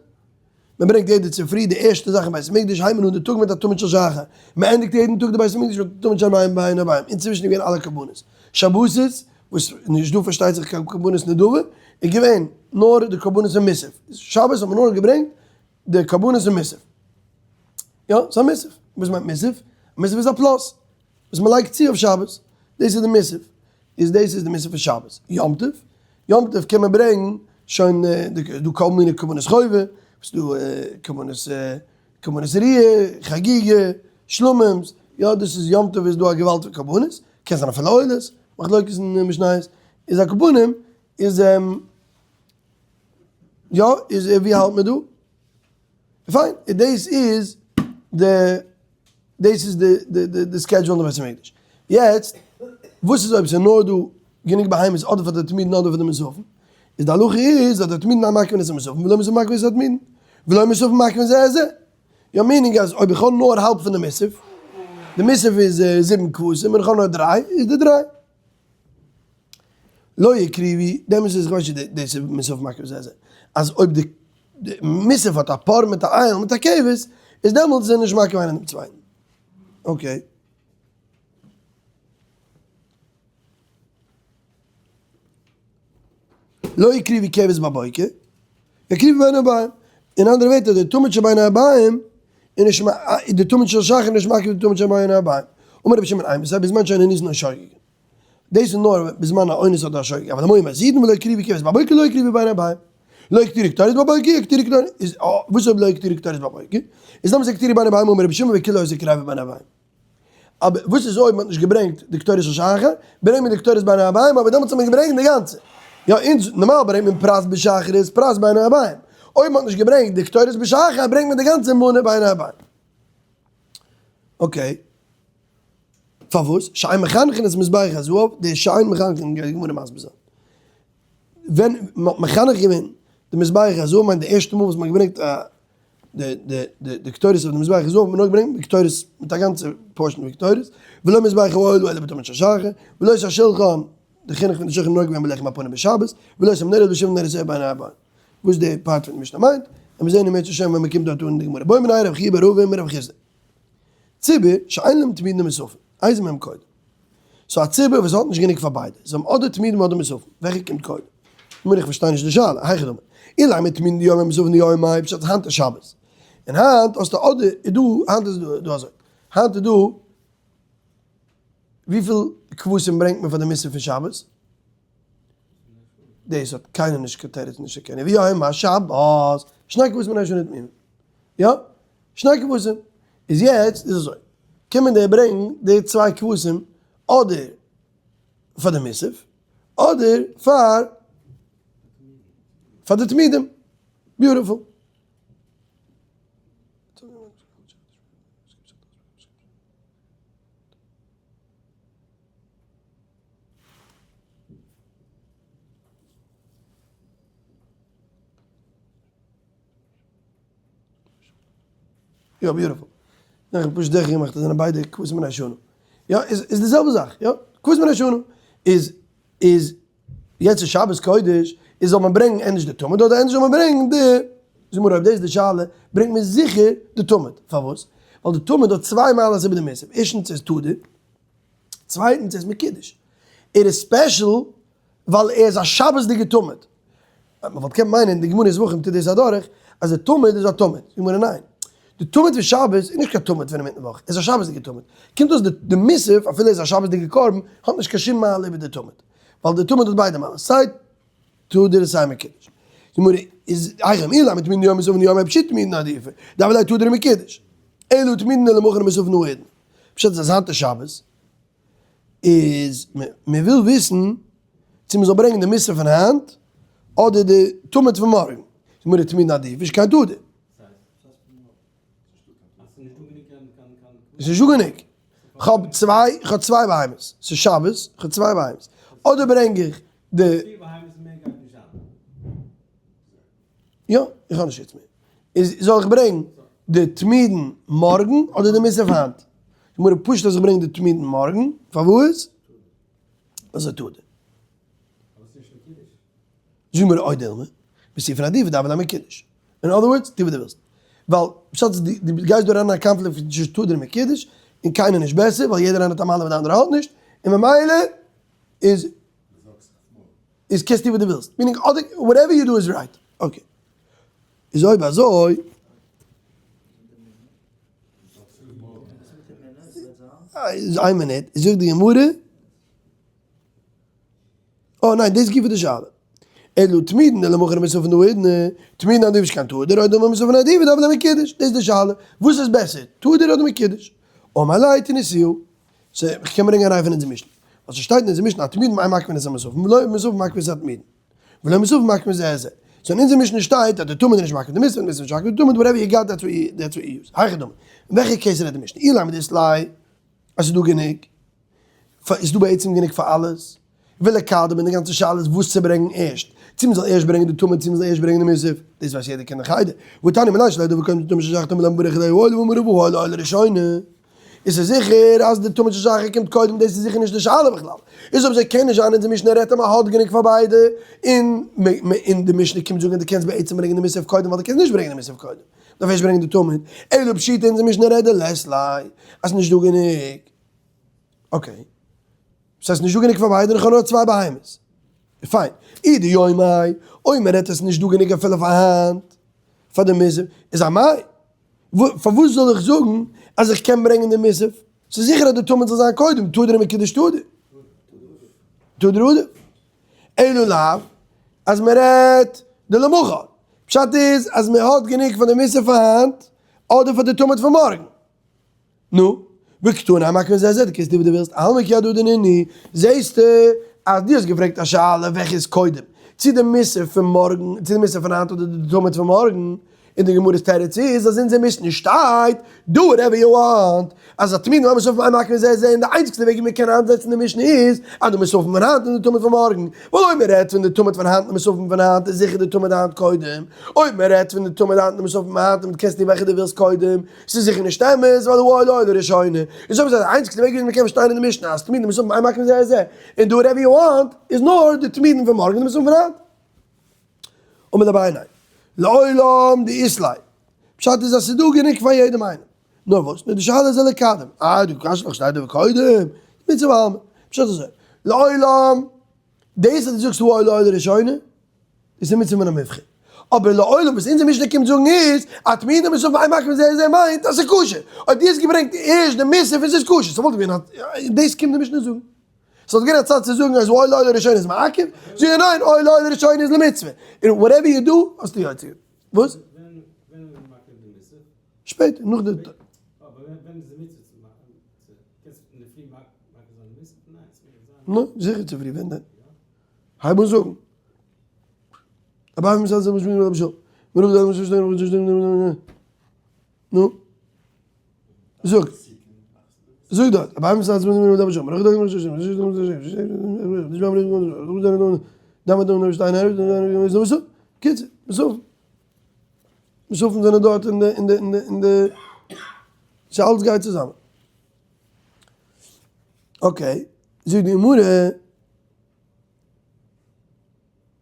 מען ברענגט יעדע צופרי די ערשטע זאך אין בית המקדש הייבט מען אן די טאג מיט א תמיד של שחר, מען ענדיגט יעדן טאג די בית המקדש מיט א תמיד של בין בין הערבים, אינצווישן איז געווען אלע קרבנות, שבתות וואס נישט דא פארשטייט זיך קיין קרבנות נדבה, איז געווען נאר די קרבנות פון מוסף, שבת האט מען נאר געברענגט די קרבנות פון מוסף, יא ס'איז א מוסף, וואס מיינט מוסף? מוסף איז א plus וואס מען לייגט צו אויף שבת, דאס איז די מוסף, איז דאס איז די מוסף פון שבת, יום טוב, יום טוב קען מען ברענגן שוין דא כל מיני קרבנות חובה, ס'איז דא קרבנות קרבנות ראיה, חגיגה, שלמים'ס, יא דאס איז יום טוב איז דא א געוואלד פון קרבנות, קען זיין אפילו עולות, מחלוקת אין משניות, איז על כל פנים איז יא איז ווי האלט מען דא? פיין, דאס איז די דאס איז די די די schedule אין די בית המקדש. יעצט, וואס איז אויב ס'איז נאר דא גענוג בהמות אדער פאר די תמידין אדער פאר די מוספין? איז די הלכה איז אז די תמידין אינם מעכבין את המוספין ולא מוספין מעכבין את התמידין ולא מוספין מעכבין זה את זה. יא meaning אז אויב איך האב נאר האלב פון די מוסף, די מוסף איז זיבן כבשים און איך האב נאר דריי, איז די דריי. לא יקריבו, דעמאלטס איז כ'ווייס נישט דאס איז מוסף מעכב זה את זה, אז אויב די מוסף האט א פר מיט א איל מיט א כבש, איז דעמאלטס איז ער נישט מעכב איינער דעם צווייטן. okay. לא יקריבו כבש בבוקר, יקריבו בין הערבים. אין אנדערע ווערטער, די תמיד שבין הערבים איז נישט די תמיד של שחר איז נישט מעכב די תמיד שבין הערבים. אמר רבי שמעון אימתי בזמן שאין אונסין או שוגגין. דאס איז נאר בזמן א אונס אדער א שוגג, אבל אם היו מזידין ולא הקריבו כבש בבוקר לא יקריבו בין הערבים. לא הקטירו קטורת בבוקר יקטירו קטורת, איז וואס אויב לא הקטירו קטורת בבוקר? איז דאמאלס יקטירו בין הערבים אמר רבי שמעון וכולהו יקריבו בין הערבים. אבער וואס איז אויב מען האט נישט געברענגט די קטורת של שחר, ברענגט מען די קטורת בין הערבים, אבער דעמאלטס האט מען געברענגט די גאנצע. יא אונז נארמאל ברענגט מען פרס בשחרית פרס בין הערבים, אויב מען האט נישט געברענגט די קטורת בשחר ברענגט מען די גאנצע מנה בין הערבים. okay. פארוואס? שאין מחנכין את מזבח הזהב, די שאין מחנכין גייט די גמרא מסביר זיין. ווען מען האט מחנך געווען די מזבח הזהב מיינט די ערשטע מאל וואס מען האט געברענגט א די די די די קטורת אויף די מזבח הזהב האט מען נאר געברענגט די קטורת מיט א גאנצע portion פון קטורת, ולא מזבח העולה אלא בתמיד של שחר, ולא את השלחן, די חינוך פון די שולחן איז נאר געווען בלחם הפנים בשבת, ולא את המנורת בשבעה נרות בין הערבים. וואס די part פון די משנה מיינט, און מיר זעהן אם ירצה השם ווען מען קומט דארט אן אין די גמרא. בעו מיניה רב חייא בר אבא מרב חסדא. ציבור שאין להם תמידין ומוספין, איזה מהם קודם. so א ציבור וואס האט נישט גענוג פאר ביידע, זיי האבן אדער תמידים אדער מוספין, וועלכע קומט קודם? גמרא איך פארשטיי נישט די שאלה, היכי דמי, אילימא תמידין דיומיה מוספין דיומיה, פשט היינט איז שבת, און היינט האסטו אדער איז דא, היינט איז דא אזוי, היינט איז דא, וויפיל כבשים ברענגט מען פאר די מוסף פון שבת? דאס האט קיינער נישט קיין תירוץ נישט צו קענען, ויום השבת, שני כבשים בני שנה תמימים, יא? שני כבשים, איז יעצט איז אזוי, קען מען דיר ברענגן די צוויי כבשים אדער פאר די מוסף, אדער פאר פאר די תמידים, beautiful. יא beautiful. איך האב פשוט זיכער געמאכט אז זענען ביידע כבשים בני שנה. יא איז איז די זעלבע זאך יא כבשים בני שנה איז איז יעצט איז שבת קודש איז זאל מען ברענגן ענדערש די תמיד אדער ענדערש זאל מען ברענגן די זאג מיר אויב דאס איז די שאלה ברענגט מען זיכער די תמיד פארוואס ווייל די תמיד האט צוויי מעלות איבער די מוסף ערשטנס איז תדיר צווייטנס איז מקודש ער איז special ווייל ער איז א שבת'דיגע תמיד. מען וואלט קענען מיינען, די גמרא אין זבחים טוט דאס אדורך, אז די תמיד איז א תמיד. זאגט גמרא ניין. די תמיד פון שבת איז נישט קיין תמיד פון אינמיטן וואך, עס איז א שבת'דיגע תמיד. קומט אויס די מוסף, אפילו עס איז א שבת'דיגע קרבן, האט נישט קיין שום מעלה איבער די תמיד. ווייל די תמיד האט ביידע מעלות, סיי תדיר און סיי מקודש. גמרא. איז אייך מילה מיט מין יום מסוף יום פשיט מין עדיף דארף לייט תודר מקדש אלו תמידין למחר מסוף נועד פשט איז אז היינט איז שבת איז מען וויל וויסן צו מען זאל ברענגען די מוסף פון היינט אדער די תמיד פון מארגן איז מיר תמידין עדיף נישט קיין תודר. עס איז נישט דא גענוג. כ'האב צוויי, כ'האב צוויי בהמות. ס'איז שבת, כ'האב צוויי בהמות. אדער ברענג איך די. יא, איך האב נישט יעצט מער. איז זאל איך ברענגן די תמידין מארגן אדער די מוסף היינט? גמרא פשוט אז איך ברענג די תמידין מארגן, פארוואס? אזוי טוט ער. זאג מיר אוי דילמא, ביסטו פון א דיווע דאווען א מקודש. אין other words, טו וואס דו ווילסט. ווייל פשט איז דו גייסט דא אריין אין א קאנפליקט פון צווישן תדיר און מקודש, און קיינער נישט בעסער, ווייל יעדער איינער האט א מעלה וואס די אנדערע האט נישט, און ממילא איז איז קענסט טון וואס דו ווילסט. meaning אדער whatever you do is right. Okay. איז אויב אזוי. איז איין מינוט, זאגט די גמרא. אה ניין דאס גופא די שאלה. אלא תמידין אלא מחר מוספין דהאידנא, תמידין עדיף נישט קיין תדיר אדער מוספין עדיף דארף זיין מקודש, דאס איז די שאלה, וואס איז בעסער תדיר אדער מקודש? אמר ליה תניתוה, so איך קען ברענגען א ראיה פון אונזער משנה, ווייל ס'שטייט אין אונזער משנה אז תמידין אין מעכבין את המוספין ולא מוספין מעכבין את התמידין, ולא מוספין מעכבין זה את זה, so אין אונזער משנה שטייט אז די תמיד איז נישט מעכב די מוספין, די מוספין איז נישט מעכב די תמיד, whatever you got that's what you use, היכי דמי, אין וועלכע case רעדט די משנה? אילימא דאית ליה אז ס'איז דא גענוג. איז דא בעצם גענוג פאר אלעס? ולקדם און די גאנצע שאלה איז וואס צו ברענגן ערשט, צו מ'זאל ערשט ברענגען די תמיד צו מ'זאל ערשט ברענגען די מוסף, דאס ווייסט יעדער קינד אין חדר, והתניא מנין שלא דבר קודם תמיד של שחר תמיד למברך עליה העולה ואמר רבא העולה עולה ראשונה, איז עס זיכער אז די תמיד של שחר קומט קודם דאס איז זיכער נישט די שאלה בכלל, איז אויב אזוי קען נישט זיין אונזער משנה רעדט אז מ'האט גענוג פאר ביידע, און און די משנה קומט זאגן אז דו קענסט בעצם ברענגען די מוסף קודם ווייל דו קענסט נישט ברענגען די מוסף קודם, דארף ערשט ברענגען די תמיד, אלא פשיטא אונזער משנה רעדט דלית ליה אז נישט דא גענוג. Okay. ס'הייסט נישט דא גענוג פאר ביידע, איך האב נאר צוויי בהמות. פיין. אי דיומיה, אויב מען רעדט עס נישט דא גענוג אפילו פאר היינט, פאר די מוסף, איז אמאי. פארוואס זאל איך זאגן אז איך קען ברענגען די מוסף? ס'איז זיכער אז די תמיד זאל זיין קודם, תדיר מקודש תדיר. תדיר עדיף. אלא לאו, אז מען רעדט דלמחר. פשט איז אז מען האט גענוג פאר די מוסף פאר היינט, אדער פאר די תמיד פון מארגן. נו, וקתני המקום זה זה, דו קענסט טון וואס דו ווילסט, אלמא כי הדדי נינהו, זעסטו אז דו האסט געפרעגט א שאלה וועלכע איז קודם, צו די מוסף פון מארגן, צו די מוסף פון היינט אדער די תמיד פון מארגן, און די גמרא'ס תירוץ איז אז אונזער משנה שטייט, do whatever you want, אז התמידין והמוספין אין מעכבין זה את זה, און די איינציגסטע וועג ווי מען קען איינזעצן די משנה איז אז די מוספין פון היינט און די תמיד פון מארגן, ווייל אויב מען רעדט פון די תמיד פון היינט און מוספין פון היינט איז זיכער די תמיד היינט קודם, אויב מען רעדט פון די תמיד היינט און מוספין פון היינט און דו קענסט טון וועלכע דו ווילסט קודם, ס'איז זיכער נישט אמת, ווייל הוא העולה עולה ראשונה. איז אויב אזוי די איינציגסטע וועג וויאזוי מ'קען פארשטיין אין די משנה אז תמידין ומוספין אין מעכבין זה את זה, און do whatever you want, איז נאר די תמידין פון מארגן און די מוספין פון היינט. אמר אביי ניין. לעולם דאית ליה. פשט איז אז ס'איז דא גענוג פאר יעדעם איינעם. נאר וואס? נאר די שאלה איז לקדם. איי דו קשיא דאך שטייט דא וקודם. מצוה בעלמא. פשט איז אזוי. לעולם דאס אז דו זאגסט הוא העולה עולה ראשונה. איז די מצוה מן המובחר. אבער לעולם וואס אונזער משנה קומט זאגן איז, אז תמידין ומוספין אין מעכבין זה את זה מיינט אז ס'איז כשר. אויב דו האסט געברענגט ערשט די מוסף איז עס כשר. ס'וואלט געווען א, דאס קומט די משנה זאגן. ס'וואלט געווען א צד צו זאגן אז העולה עולה ראשונה איז מעכב, זאג איך ניין, העולה עולה ראשונה איז למצוה. און whatever you do האסטו יוצא געווען. וואס? ווען ווען איז מען מעכב די מוסף? שפעטער, נאך די. אבער ווען איז די מצוה צו מאכן? קענסט אינדערפרי מעכב זיין די מוסף? ניין, ס'מעג זיין. נו, זיכער צופרי, ווען דען? הייב אן זאגן. נו, זאג. זאג דארט. קיצור, מוספין. מוספין זענען דארט אין די, אין די, אין די, אין די, ס'אלץ גייט צוזאמען. Okay, זאגט די גמרא.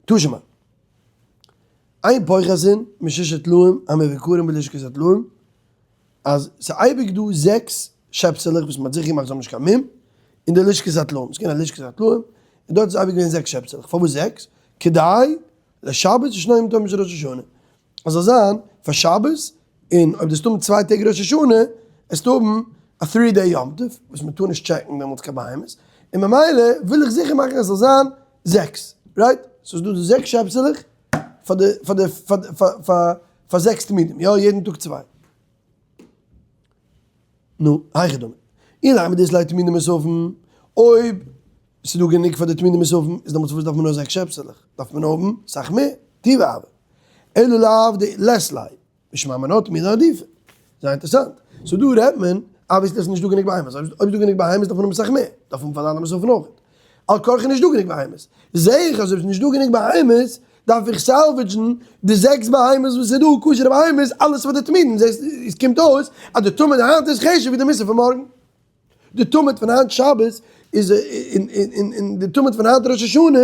תא שמע. אין פוחתין מששה טלאים המבוקרים בלשכת הטלאים, אז ס'איז אייביג דא זעקס שעפסעלעך וואס מ'האט זיכער געמאכט זיי האבן נישט קיין מום, אין די לשכת הטלאים, ס'איז געווען א לשכת הטלאים, און דארט איז אייביג געווען זעקס שעפסעלעך, פארוואס זעקס? כדי לשבת ושניים טובים של ראש השנה, אז זאל זיין פאר שבת, און אויב דו וועסט האבן צוויי טעג ראש השנה, וועסטו האבן א three day יום טוב, וואס מען טאר נישט טשעקן דעמאלטס קיין בהמות, און ממילא וויל איך זיכער מאכן אז ס'זאל זיין זעקס, right? ס'איז דא די זעקס שעפסעלעך. פאר די פאר די פאר פאר פאר זעקס תמידים, יא יעדן טאג צוויי. נו, היכי דמי. אילימא דאית ליה תמידים מוספין, אויב ס'איז דא גענוג פאר די תמידים מוספין, איז דעמאלטס פארוואס דארף מען נאר זעקס שעפסעלעך? דארף מען האבן סאך מער, טובא הוה. אלא לאו דלית ליה, משמע מינה תמידין עדיפא. זייער אינטערעסאנט. so דא רעדט מען, obviously איז נישט דא גענוג בהמות, אויב איז דא גענוג בהמות דארף מען האבן סאך מער, דארף מען פאר די אלע מוספין אויך. על כרחך איז נישט דא גענוג בהמות. זעה איך אז אויב איז נישט דא גענוג בהמות, דארף איך salvage ן די זעקס בהמות וואס איז דא, כשר'ע בהמות, אלעס פאר די תמידים. זעסט, עס קומט אויס אז די תמיד היינט איז חשוב ווי די מוסף פון מארגן. די תמיד פון היינט שבת איז און די תמיד פון היינט ראש השנה,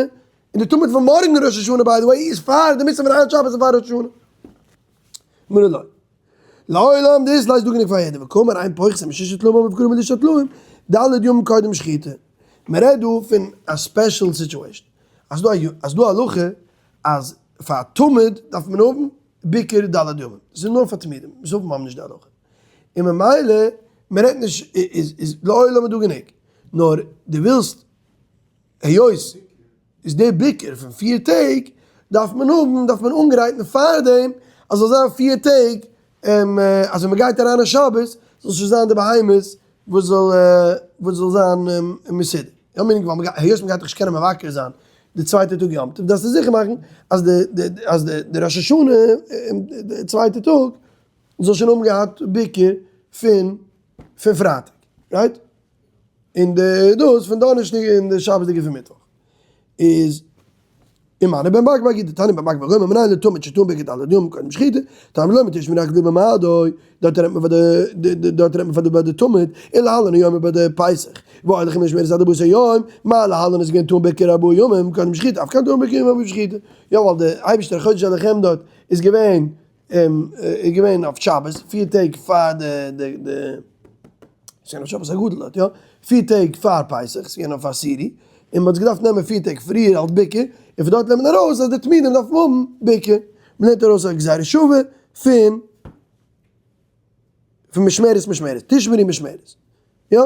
און די תמיד פון מארגן ראש השנה by the way איז פאר די מוסף פון היינט שבת און פאר ראש השנה. מנא לא. לעולם דאית ליה איז דא גענוג פאר יעדער וקאמר אין פוחתין מששה טלאים המבוקרין לתשעה טלאים ד' ימים קודם שחיטה. מען רעדט דא פון א special situation. אז דא אז דא הלכה אז פאר א תמיד דארף מען האבן ביקור ד' ימים. דאס איז נאר פאר תמידים, מוספים האבן נישט די הלכה. און ממילא מען רעדט נישט איז איז לעולם איז דא גענוג. נאר דו ווילסט היות איז די ביקור פון פיר טעג דארף מען האבן דארף מען אנגרייטן פארדעם אז זאל זיין פיר טעג אז ווען מען גייט אריין אין שבת זאל שוין זיין די בהמות וואס זאל וואס זאל זיין מסודר. יא meaning ווייל היות מען גייט דאך נישט קענען מבקר זיין די צווייטע טאג יום טוב דארפסטו זיכער מאכן אז די אז די ראש השנה די צווייטע טאג זאל שוין האבן געהאט ביקור פון פון פרייטאג right? און די דאס פון דאנערשטאג און די שבת'דיגע פון מיטוואך איז און מני בן בג בג דתניא בן בג בג אומר מנין לתמיד שטעון ביקור ד' ימים קודם שחיטה תלמוד לומר תשמרו רק במועדו דארט רעדט מען פאר די דארט רעדט מען פאר די ביי די תמיד און להלן הוא אומר ביי די פסח ואוי לכם משמרת עד ארבעה יום מה להלן איז געווען טעון ביקור ארבעה ימים קודם שחיטה אף כאן טעון ביקור יום שחיטה יא ווייל די אייבערשטער חודש עליכם דארט איז געווען איז געווען אויף שבת, פיר טעג פאר די די די, ס'איז געווען אויף שבת הגדול דארט יא, פיר טעג פאר פסח, ס'איז געווען אויף עשירי, און מ'האט עס געדארפט נעמען פיר טעג פריער אלס ביקור, און פון דארט נעמט מען ארויס אז די תמידים דארפן האבן ביקור, מ'לערנט ארויס א גזירה שווה פון פון משמרת משמרת, תשמרי משמרת, יא.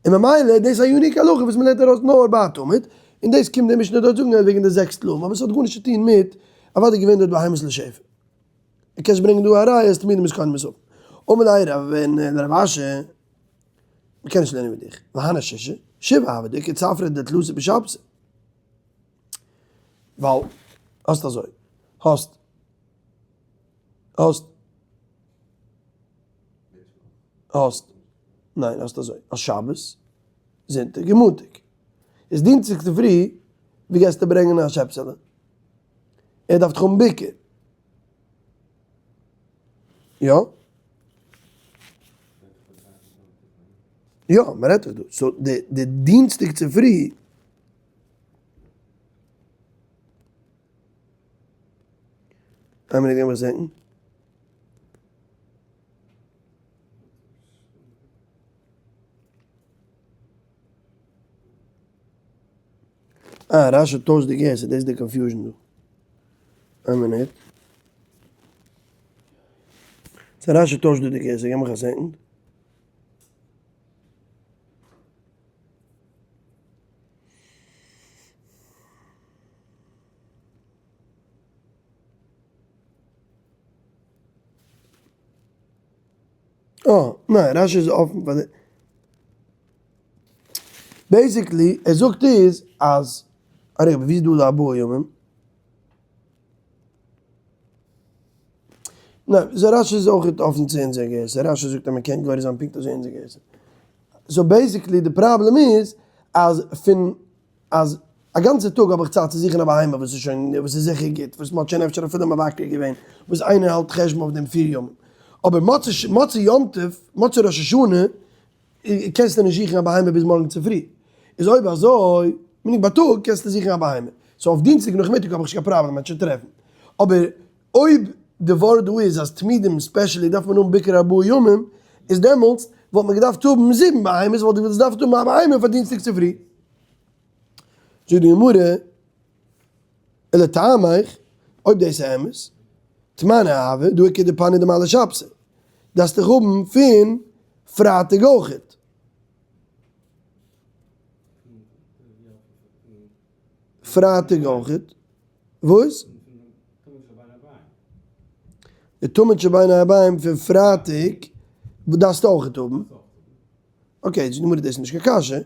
און ממילא דאס איז א unique הלכה וואס מ'לערנט ארויס נאר ביי א תמיד, און דאס קומט די משנה דארט זאגן וועגן די זעקס טלאים, אבער עס האט גארנישט צו טון מיט, אוודאי געווען דארט בהמות לשפע. דו קענסט ברענגען דא א ראיה אז תמידים איז קודם מוספים. אמר ליה רב אשי, מ'קען נישט לערנען מיט דיך, והני שישה, שבעה הוו דאיכא צפרא דתלתא בשבתא. ווייל האסט אזוי, האסט, האסט. האסט, ניין האסט אזוי, האסט שבת, זונטאג און מאנטאג. איז דינסטאג צופרי, ווי גייסטו ברענגען א שעפסעלע? ער דארף דאך האבן ביקור. יא? יא, מען רעדט דאך דא. so די דינסטאג צופרי. איין מינוט געב מיך זען. אה, רש"י טוישט די גירסא, דאס איז די confusion דא. איין מינוט. so רש"י טוישט דא די גירסא, געב מיך א second. אה, ניין, רש"י איז אפן פאר די. basically, ער זאגט איז אז, ארי, ווי איז דא די ארבעה ימים? ניין, so רש"י איז אויך אפן צו אונזער גירסא, רש"י זאגט אז מען קען גורס זיין פונקט אזוי אונזער גירסא. so basically די פראבלעם איז אז פון אז א גאנצע טאג האב איך צייט צו זוכן א בהמה וואס איז שוין וואס איז זיכער גוט, וואס מ'האט שוין אפשר אפילו מבקר געווען, וואס איינער האלט חשבון אויף דעם פיר ימים. אבער מוצאי מוצאי יום טוב, מוצאי ראש השנה, קענסטו נישט זוכן א בהמה ביז מארגן צופרי. איז אויב אזוי, meaning בייטאג קענסטו זוכן א בהמה. so אויף דינסטאג נאכמיטאג האב איך נישט קיין פראבלעם, מ'וועט שוין טרעפן. אבער אויב די ווארט דא איז אז תמידים specially דארף מען האבן ביקור ארבעה ימים, איז דעמאלטס וואלט מען געדארפט האבן זיבן בהמות, וואלט דו וואלסט געדארפט האבן א בהמה פאר דינסטאג צופרי. זאגט די גמרא, ולטעמיך, אויב דאס איז אמת, תמני הוו, דהא איכא דפני דמעלי שבתא, דארפסט דאך האבן פון פרייטאג אויכעט. פרייטאג אויכעט. וואס? די תמיד שבין הערביים פון פרייטאג דארפסטו אויכעט האבן. okay, זאגט די גמרא דאס איז נישט קיין קשיא,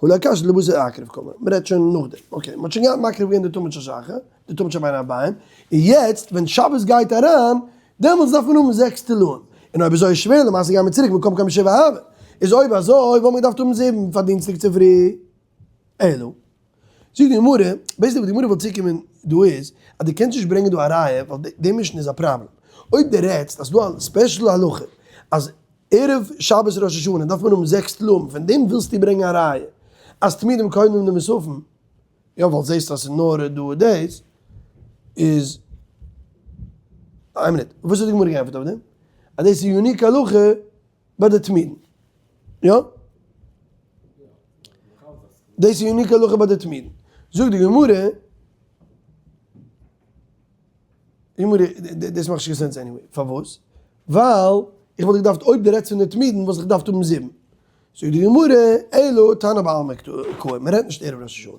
הא לא קשיא דלבתר אקריב קאמר, מען רעדט שוין נאכדעם, okay, מען האט שוין געהאט מקריב געווען די תמיד של שחר, די תמיד שבין הערביים, און יעצט ווען שבת גייט אריין, דעמאלטס דארף מען האבן זעקס טלאים, און אויב אזוי איז שווער למעשה גייען מיר צוריק מקום קמ שבע הוה, איז אויב אזוי וואלט מען געדארפט האבן זיבן פאר דינסטאג צופרי. אלא, זאגט די גמרא, basically וואס די גמרא וויל צוקומען דא איז, אז דו קענסט נישט ברענגען דא א ראיה ווייל די משנה איז א פראבלעם. אויב דו רעדסט אז ס'דא א special הלכה אז ערב שבת ראש השנה דארף מען האבן זעקס טלאים, פון דעם ווילסטו ברענגען א ראיה אז תמידים קודמים למוספים, יא ווייל זעסט אז ס'איז נאר דא דאס, איז איין מינוט, וואס האט די גמרא געענטפערט אויף דעם? אז דאס איז unique הלכה ביי די תמידין. יא? דאס איז unique הלכה ביי די תמידין. זאגט די גמרא, די גמרא, דאס מאכט נישט קיין sense anyway. פארוואס? ווייל איך וואלט געדארפט, אויב דו רעדסט פון די תמידין וואלט איך געדארפט האבן זיבן. זאגט די גמרא, אלא תנא בעלמא קאי, מען רעדט נישט ערב ראש השנה.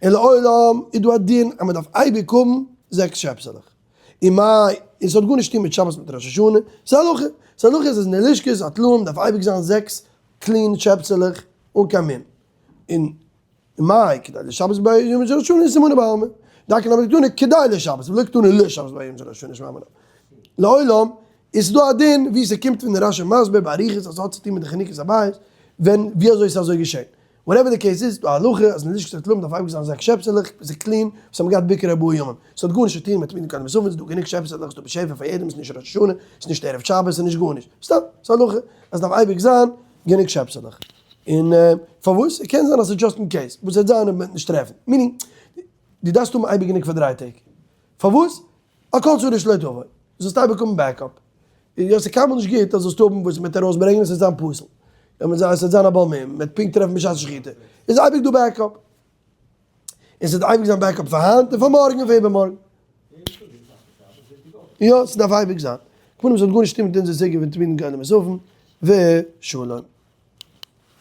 און לעולם איז דא א דין אז מען דארף אייביג האבן זעקס שעפסעלעך. און מאי, און ס'האט גארנישט צוטון מיט שבת מיט ראש השנה, ס'איז הלכה, ס'איז הלכה אז אין די לשכת הטלאים דארף אייביג זיין זעקס clean שעפסעלעך אן קיין מום, און מאי כדי לשבת ביום של ראש השנה איז סימנא בעלמא, דאכי נמי דקתני כדי לשבת ולא קתני לשבת ביום של ראש השנה שמע מינה. לעולם איז דא א דין ווי ס'קומט פון די רש"י מסביר באריכות אז ס'האט צוטון מיט די חנוכת הבית ווען ווי אזוי ס'איז אזוי געשען. whatever די case איז, דא א הלכה אז אין לשכת הטלאים דארף אייביג זיין זעקס שעפסעלעך, וואס איז clean, וואס האבן געהאט ביקור ארבעה ימים. ס'האט גארנישט צו טון מיט תמידים קודמים למוספים, ס'איז דא גענוג שעפסעלעך, ס'איז דא בשפע פאר יעדעם, ס'איז נישט ראש השנה, ס'איז נישט ערב שבת, ס'איז נישט גארנישט. סתם, ס'איז א הלכה אז ס'דארף אייביג זיין גענוג שעפסעלעך. און פארוואס? קען זיין אז ס'איז just in case, וואס וועט זיין אויב מ'וועט נישט טרעפן? meaning, דו דארפסט האבן אייביג גענוג פאר דריי טעג. פארוואס? על כל צרה שלא תבוא, זאלסט אייביג האבן backup. יא, ס'איז קיינמאל נישט גוט אז זאלסט האבן וואס מ'וועט ארויסברענגען און ס'וועט זיין פסול. יא, מ'וועט זיין, ס'וועט זיין א בעל מום, מ'וועט פונקט טרעפן בשעת שחיטה. איז אייביג דא backup. און ס'וועט אייביג זיין backup פאר היינט און פאר מארגן און פאר איבערמארגן. יא, ס'דארף אייביג זיין. כמובן ס'האט גארנישט צוטון מיט אונזער סוגיא פון תמידין קודמים למוספים, ושלום.